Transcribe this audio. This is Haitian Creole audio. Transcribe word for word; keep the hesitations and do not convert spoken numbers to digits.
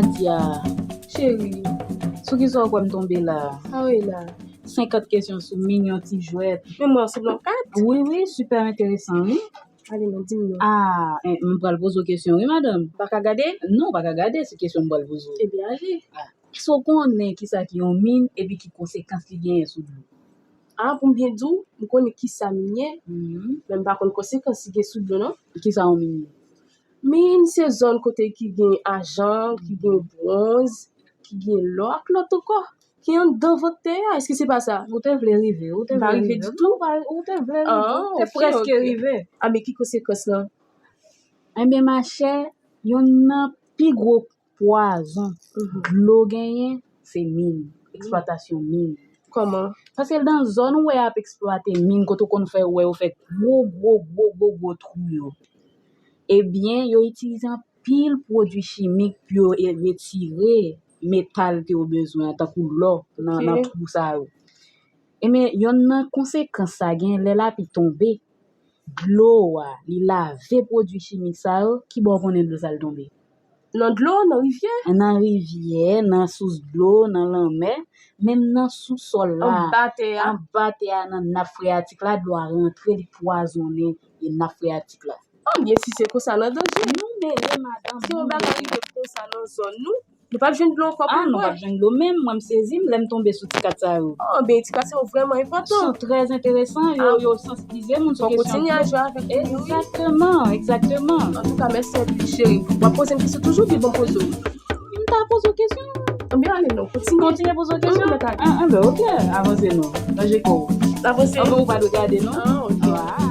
Nadia, cheri, sou ki sa w kwè m tonbe la? Sa w ye la? Senkant kesyon sou min, yon ti jwèt. Men mwen, se non kat? Wi, wi, sipè enteresan, wi. Ale non, di m non. Ah, eh, m pral poze w kesyon, wi, madanm. M pa ka gade? Non, w pa ka gade, se kesyon m pral poze w. Ebyen, ale. Ah, èske w konnen ki sa ki yon min, epi ki konsekans li genyen sou dlo? Ah, pou m byen di w, m konnen ki sa min ye, men m pa konn konsekans li gen sou dlo, non. Ki sa yon min ye? Min se zòn kote ki gen ajan, ki gen bwonz, ki gen lò ak lòt ankò, ki anndan vant tè a. Èske se pa sa? Ou te vle rive, ou te vle rive. M pa rive ditou. Non, ou te vle rive, ou te prèske rive. Ah, men ki konsekans lan? Ebyen, machè, yonn nan pi gwo pwazon dlo genyen, se min, eksplwatasyon min. Kòman? Paske nan zòn ou wè y ap eksplwate min, kote w konn fè, wè yo fè gwo, gwo, gwo, gwo, gwo twou yo. Ebyen, yo itilize anpil pwodui chimik pou yo e-, retire metal ke yo bezwen an, tankou lò nan, nan twou sa yo. Ebyen, yonn nan konsekans sa gen lè lapli tonbe, dlo a, li lave pwodui chimik sa yo, ki bò w konnen dlo sa al tonbe? Nan dlo, nan rivyè? Nan rivyè, nan sous dlo, nan lanmè, menm nan sousòl la. Anba tè a? Anba tè a, nan nap freyatik la, dlo a rantre, li pwazonnen nap freyatik la. Ah, byen, si se konsa, n an danje. Nou mele, madanm, si yon bagay rive konsa nan zòn nou, nou p ap jwenn dlo ankò pou nou bwè. Ah, nou p ap jwenn dlo menm. Mwen, m sezi m lè m tonbe sou ti kat sa yo. Oh, ben, ti kat sa yo vrèman enpòtan. Yo trè enteresan, yo, yo sansibilize moun sou kesyon dlo. Fò kontinye a jwe avèk li, wi. Egzakteman, egzakteman. Antouka, mèsi anpil, cheri. W ap poze m kesyon toujou, pi bon poze w. M ta poze w kesyon. Ebyen, ale non, kontinye. Kontinye poze w kesyon? Wi, mèt ale. Ah, ah, ben, ok, avanse non. Ranje kò w. Avanse. Anben, ou pa dwe gade non. Ah, ok. Ah.